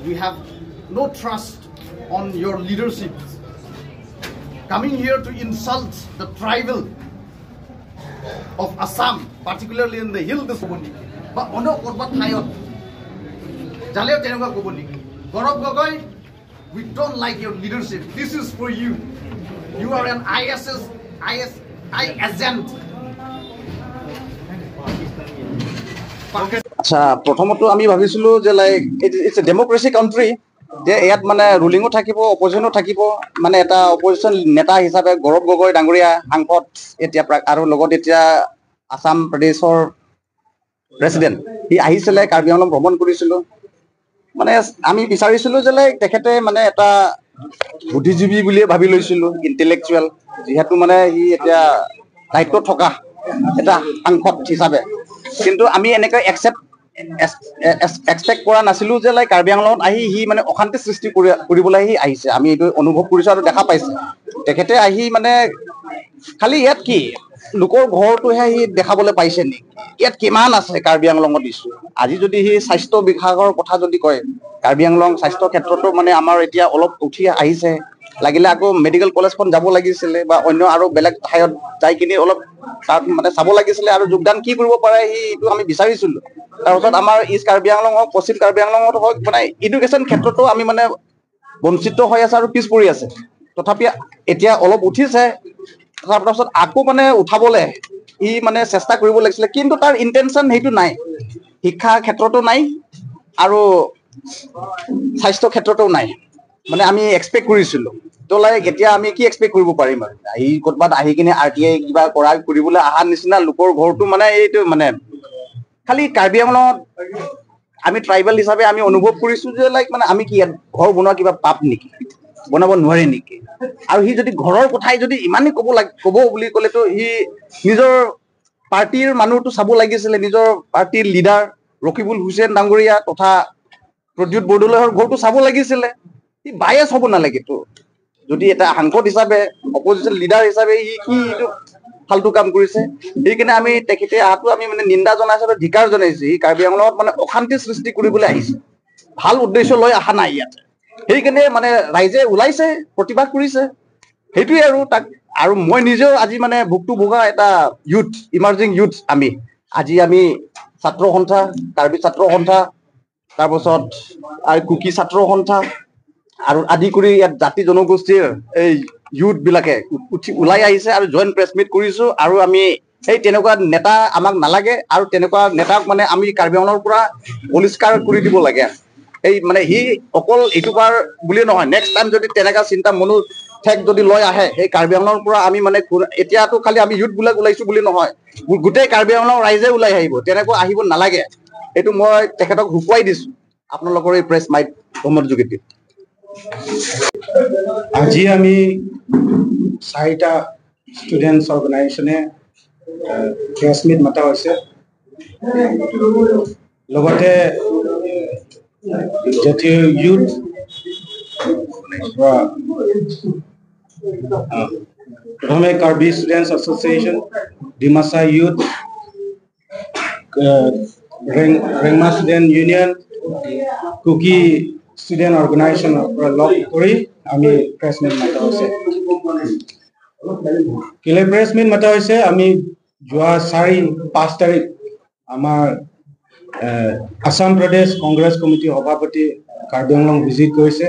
We have no trust on your leadership. Coming here to insult the tribal of Assam, particularly in the hill this বা অন্য ক'ৰবাত ঠাইত যালেও তেনেকুৱা ক'ব নেকি? Gaurav Gogoi, we don't like your leadership. This is for you. You are an ISS, ISI agent. আচ্ছা, প্ৰথমতো আমি ভাবিছিলোঁ যে like it's a democracy country, যে ইয়াত মানে ৰুলিঙো থাকিব, অপজিশ্যনো থাকিব। মানে এটা অপজিশ্যন নেতা হিচাপে গৌৰৱ গগৈ ডাঙৰীয়া সাংসদ এতিয়া আৰু লগত এতিয়া আছাম প্ৰদেশৰ প্ৰেচিডেণ্ট, সি আহিছিলে, কাৰ্বি আংলং ভ্ৰমণ কৰিছিলোঁ। মানে আমি বিচাৰিছিলোঁ যে লাইক তেখেতে মানে এটা বুদ্ধিজীৱী বুলিয়ে ভাবি লৈছিলোঁ, ইণ্টেলেকচুৱেল, যিহেতু মানে সি এতিয়া দায়িত্বত থকা এটা সাংসদ হিচাপে। কিন্তু আমি এনেকৈ এক্সপেক্ট কৰা নাছিলোঁ যে লাইক কাৰ্বি আংলঙত আহি সি মানে অশান্তি সৃষ্টি কৰিবলৈ সি আহিছে। আমি এইটো অনুভৱ কৰিছোঁ আৰু দেখা পাইছে। তেখেতে আহি মানে খালি ইয়াত কি লোকৰ ঘৰটোহে সি দেখাবলৈ পাইছে নেকি? ইয়াত কিমান আছে কাৰ্বি আংলঙত ইছ্যু। আজি যদি সি স্বাস্থ্য বিভাগৰ কথা যদি কয়, কাৰ্বি আংলং স্বাস্থ্য ক্ষেত্ৰতো মানে আমাৰ এতিয়া অলপ উঠি আহিছে। লাগিলে আকৌ মেডিকেল কলেজখন যাব লাগিছিলে বা অন্য আৰু বেলেগ ঠাইত যাই কিনি অলপ তাত মানে চাব লাগিছিলে আৰু যোগদান কি কৰিব পাৰে সি, এইটো আমি বিচাৰিছিলোঁ। তাৰপাছত আমাৰ ইষ্ট কাৰ্বি আংলং হওক, পশ্চিম কাৰ্বি আংলঙত হওক, মানে এডুকেশ্যন ক্ষেত্ৰতো আমি মানে বঞ্চিত হৈ আছে আৰু পিছ পৰি আছে। তথাপি এতিয়া অলপ উঠিছে, তাৰপাছত আকৌ মানে উঠাবলৈ ই মানে চেষ্টা কৰিব লাগিছিলে, কিন্তু তাৰ ইণ্টেনশ্যন সেইটো নাই। শিক্ষা ক্ষেত্ৰতো নাই আৰু স্বাস্থ্য ক্ষেত্ৰতো নাই। মানে আমি এক্সপেক্ট কৰিছিলোঁ। তো লাইক এতিয়া আমি কি এক্সপেক্ট কৰিব পাৰিম আৰু আহি ক'ৰবাত আহি কিনে আৰটিআই কিবা কৰা কৰিবলৈ অহা নিচিনা লোকৰ ঘৰটো মানে এইটো মানে খালি কাৰ্বি আংলঙত আমি ট্ৰাইবেল হিচাপে আমি অনুভৱ কৰিছোঁ যে লাইক মানে আমি কি ইয়াত ঘৰ বনোৱা কিবা পাপ নেকি, বনাব নোৱাৰে নেকি? আৰু সি যদি ঘৰৰ কথাই যদি ইমানেই ক'ব লাগে, ক'ব বুলি ক'লেতো সি নিজৰ পাৰ্টীৰ মানুহটো চাব লাগিছিলে, নিজৰ পাৰ্টীৰ লিডাৰ ৰকিবুল হুছেইন ডাঙৰীয়া তথা প্ৰদ্যুৎ বৰদলৈৰ ঘৰটো চাব লাগিছিলে। সি বায়েছ হ'ব নালাগেতো। যদি এটা সাংসদ হিচাপে, অপজিশ্যন লিডাৰ হিচাপে সি কি এইটো ফাল্টু কাম কৰিছে, সেইকাৰণে আমি তেখেতে অহাটো আমি মানে নিন্দা জনাইছো আৰু ধিকাৰ জনাইছো। সি কাৰ্বি আংলঙত মানে অশান্তি সৃষ্টি কৰিবলৈ আহিছে, ভাল উদ্দেশ্য লৈ অহা নাই ইয়াত। সেইকাৰণে মানে ৰাইজে ওলাইছে, প্ৰতিবাদ কৰিছে, সেইটোৱে আৰু তাক। আৰু মই নিজেও আজি মানে ভুক্তভোগা এটা ইউথ, ইমাৰ্জিং ইউথ। আমি আজি আমি ছাত্ৰ সন্থা, কাৰ্বি ছাত্ৰ সন্থা, তাৰপাছত আৰু কুকি ছাত্ৰ সন্থা আৰু আদি কৰি ইয়াত জাতি জনগোষ্ঠীৰ এই ইউথ বিলাকে উঠি ওলাই আহিছে আৰু জইণ্ট প্ৰেছ মিট কৰিছো। আৰু আমি সেই তেনেকুৱা নেতা আমাক নালাগে আৰু তেনেকুৱা নেতাক মানে আমি কাৰ্বি আংলঙৰ পৰা পৰিষ্কাৰ কৰি দিব লাগে। এই মানে সি অকল এইটো বাৰ বুলিয়ে নহয়, নেক্সট টাইম যদি তেনেকুৱা চিন্তা মনো ঠেক যদি লৈ আহে, সেই কাৰ্বি আংলঙৰ পৰা আমি মানে এতিয়াতো খালি আমি ইউথ বিলাক ওলাইছো বুলি নহয়, গোটেই কাৰ্বি আংলং ৰাইজে ওলাই আহিব। তেনেকুৱা আহিব নালাগে, এইটো মই তেখেতক শুকুৱাই দিছো আপোনালোকৰ এই প্ৰেছ মাধ্যমৰ যোগেদি। আজি আমি চাৰিটা ষ্টুডেণ্টছ অৰ্গেনাইজেশ্যনে প্ৰেছ মিট মাতা হৈছে, লগতে জাতীয় ইউথ প্ৰথমে Karbi students association, Dimasa youth, Rengma student union, Kuki student অৰ্গেনাইজেশ্যনৰ পৰা লগ কৰি আমি প্ৰেছ মিট মাতা হৈছে। কেলে প্ৰেছ মিট মাতা হৈছে? আমি যোৱা 4-5 তাৰিখ আমাৰ আছাম প্ৰদেশ কংগ্ৰেছ কমিটিৰ সভাপতি কাৰ্বি আংলং ভিজিট কৰিছে।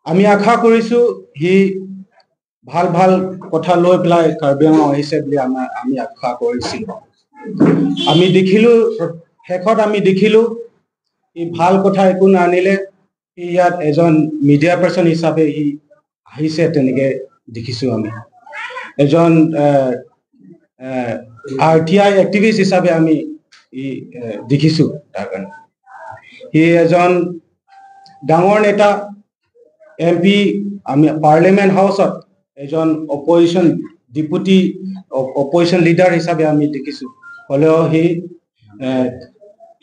আমি আশা কৰিছোঁ সি ভাল ভাল কথা লৈ পেলাই কাৰ্বি আংলং আহিছে বুলি আমি আশা কৰিছিলোঁ। আমি দেখিলোঁ, শেষত আমি দেখিলোঁ সি ভাল কথা একো নানিলে। সি ইয়াত এজন মিডিয়া পাৰ্চন হিচাপে সি আহিছে, তেনেকৈ দেখিছোঁ আমি। এজন আৰটিআই এক্টিভিষ্ট হিচাপে আমি ই দেখিছোঁ। তাৰ কাৰণে সি এজন ডাঙৰ নেতা, এম পি, আমি পাৰ্লিয়ামেণ্ট হাউচত এজন অপজিশ্যন ডেপুটি অপজিশ্যন লিডাৰ হিচাপে আমি দেখিছোঁ। হ'লেও সি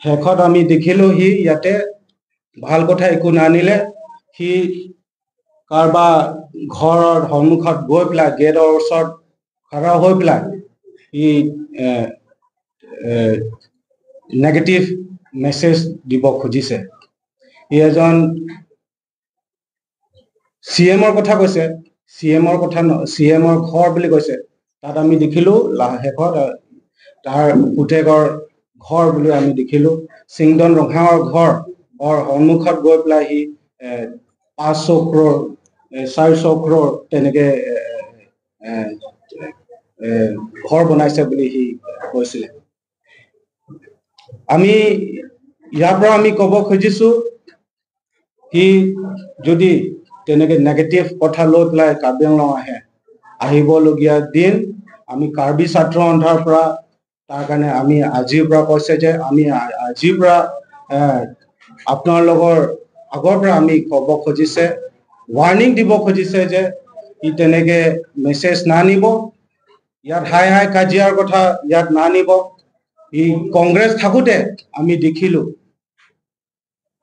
শেষত আমি দেখিলোঁ সি ইয়াতে ভাল কথা একো নানিলে। সি কাৰোবাৰ ঘৰৰ সন্মুখত গৈ পেলাই গেটৰ ওচৰত খাৰা হৈ পেলাই সি নেগেটিভ মেছেজ দিব খুজিছে। সি এজন চি এমৰ কথা কৈছে, চি এমৰ কথা, চি এমৰ ঘৰ বুলি কৈছে। তাত আমি দেখিলোঁ শেষত তাৰ পুতেকৰ ঘৰ বুলি আমি দেখিলোঁ। চিংদন ৰংহাঙৰ ঘৰ সন্মুখত গৈ পেলাই সি 500 ক্ৰ'ৰ, 400 ক্ৰ'ৰ তেনেকে ঘৰ বনাইছে বুলি সি কৈছিলে। আমি ইয়াৰ পৰা আমি ক'ব খুজিছোঁ, সি যদি তেনেকে নেগেটিভ কথা লৈ পেলাই কাৰ্বি আংলং আহে, আহিবলগীয়া দিন আমি কাৰ্বি ছাত্ৰ সন্থাৰ পৰা তাৰ কাৰণে আমি আজিৰ পৰা কৈছে যে আমি আজিৰ পৰা আপোনালোকৰ আগৰ পৰা আমি ক'ব খুজিছে, ৱাৰ্ণিং দিব খুজিছে যে ই তেনেকে মেছেজ নানিব, ইয়াত হাই হাই কাজিয়াৰ কথা ইয়াত নানিব। ই কংগ্ৰেছ থাকোঁতে আমি দেখিলোঁ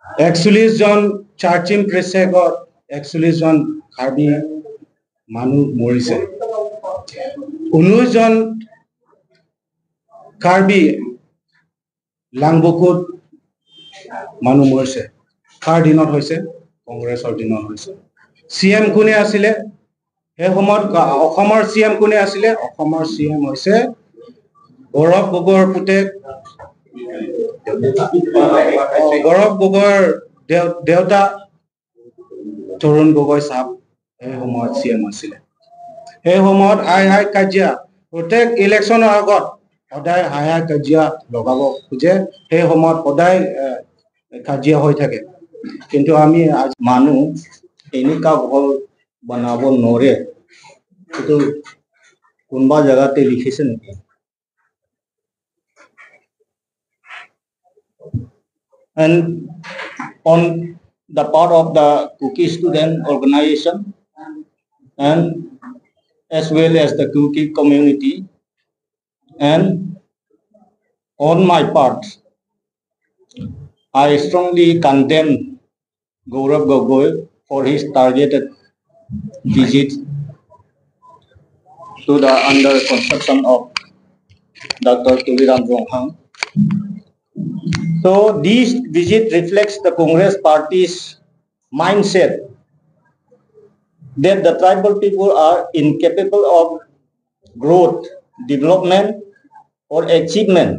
41জন চাৰ্চিম প্ৰেছেকত 41জন কাৰ্বি মানুহ মৰিছে, 19জন কাৰ্বি লাংবকুত মানুহ মৰিছে। কাৰ দিনত হৈছে? কংগ্ৰেছৰ দিনত হৈছে। চি এম কোনে আছিলে সেই সময়ত? অসমৰ চি এম কোনে আছিলে? অসমৰ চি এম হৈছে গৌৰৱ গগৈৰ পুতেক, গৌৰৱ গগৈৰ দেউতা তৰুণ গগৈ চাহাব সেই সময়ত চি এম আছিলে। সেই সময়ত হাই হাই কাজিয়া, প্ৰত্যেক ইলেকশ্যনৰ আগত সদায় হাই হাই কাজিয়া লগাব খোজে, সেই সময়ত সদায় কাজিয়া হৈ থাকে। কিন্তু আমি মানুহ এনেকুৱা ঘৰ বনাব নোৱাৰে, এইটো কোনোবা জেগাতে লিখিছে নেকি? And on the part of the Kuki student organization and as well as the Kuki community, and on my part, I strongly condemn Gaurav Gogoi for his targeted visit to the under construction of Dr. Tuliram Ronghang. So this visit reflects the Congress party's mindset that the tribal people are incapable of growth, development, or achievement.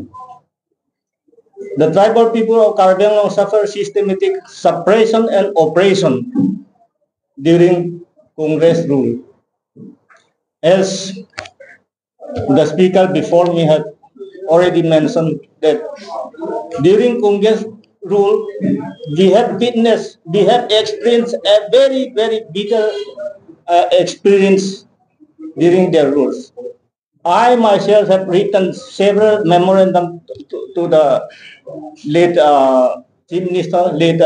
The tribal people of Karbi Anglong suffer systematic suppression and oppression during Congress rule. As the speaker before me had already mentioned, that during Congress rule, we have witnessed, we have experienced a very, very bitter experience during their rules. I myself have written several memorandums to the late Chief Minister, late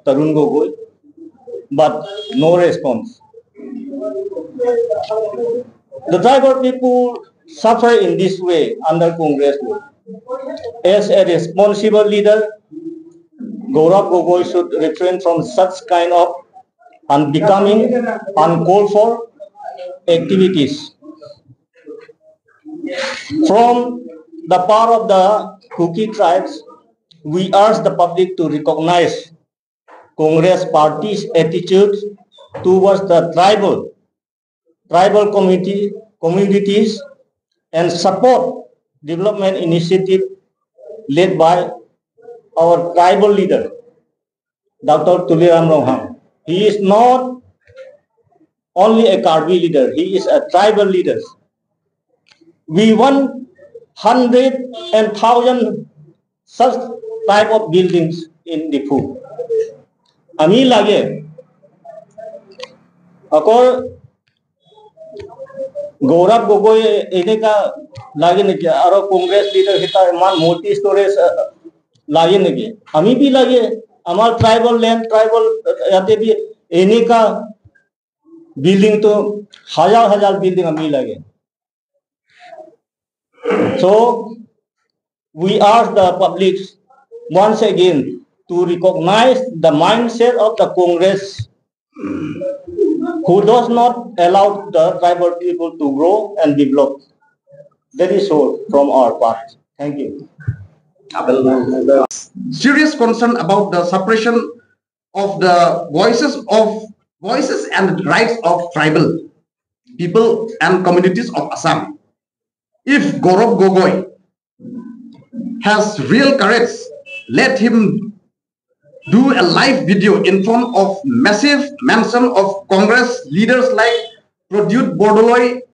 Tarun Gogoi, but no response. The tribal people suffer in this way under Congress rule. As a responsible leader, Gaurav Gogoi should refrain from such kind of unbecoming, uncalled for activities. From the part of the Kuki tribes, we urge the public to recognize Congress party's attitude towards the tribal communities and support development initiative led by our tribal leader, Dr. Tuliram Ronghang. He is not only a Karbi leader, he is a tribal leader. We want 100 and 1,000 such type of buildings in Diphu. আমি লাগে অকল গৌৰৱ গগৈ এনেকা লাগে নেকি? আৰু Congress leader কেইটা ইমান multi storage লাগে নেকি? আমি বি লাগে, আমাৰ ট্ৰাইবেল লেণ্ড, ট্ৰাইবেল ইয়াতে বি এনেকা বিল্ডিংটো হাজাৰ হাজাৰ বিল্ডিং আমি লাগে। So we ask the public once again to recognize the mindset of the Congress, who does not allow the tribal people to grow and develop. That is all from our part. Thank you. Serious concern about the suppression of the voices and rights of tribal people and communities of Assam. If Gaurav Gogoi has real courage, let him do a live video in front of massive mansion of Congress leaders like Pradyut Bordoloi,